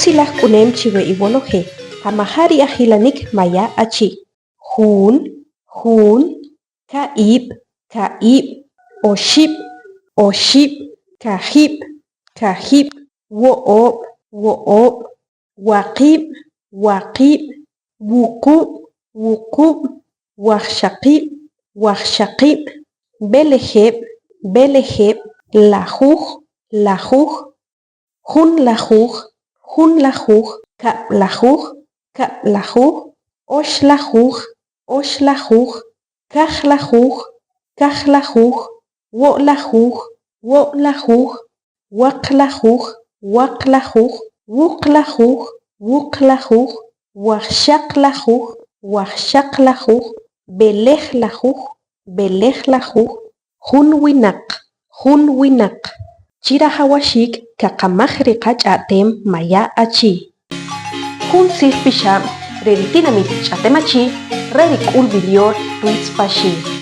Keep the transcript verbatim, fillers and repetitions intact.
Qilaj k'unem chiwe iwonoje, qamaja ri ajilanik maya achi. Jun, jun, ka'ib', ka'ib', oxib', oxib', kajib', kajib', wo'ob', wo'ob', waqib', waqib', wuqub', wuqub', wajxaqib', wajxaqib', b'elejeb', b'elejeb', lajuj, lajuj, junlajuj, junlajuj, kab'lajuj, kab'lajuj, oxlajuj, oxlajuj, kajlajuj, kajlajuj, wo'lajuj, wo'lajuj, waqlajuj, waqlajuj, wuqlajuj, wuqlajuj, wajxaqlajuj, wajxaqlajuj, b'elejlajuj, b'elejlajuj, jun winaq, jun winaq. Chirajawaxik kaqamaj ri qach'a'tem maya achi. Jun tzij pixab' re ri tinamit Ch'a'tem Achi re ri k'ulb'il Yol Twitz Paxil.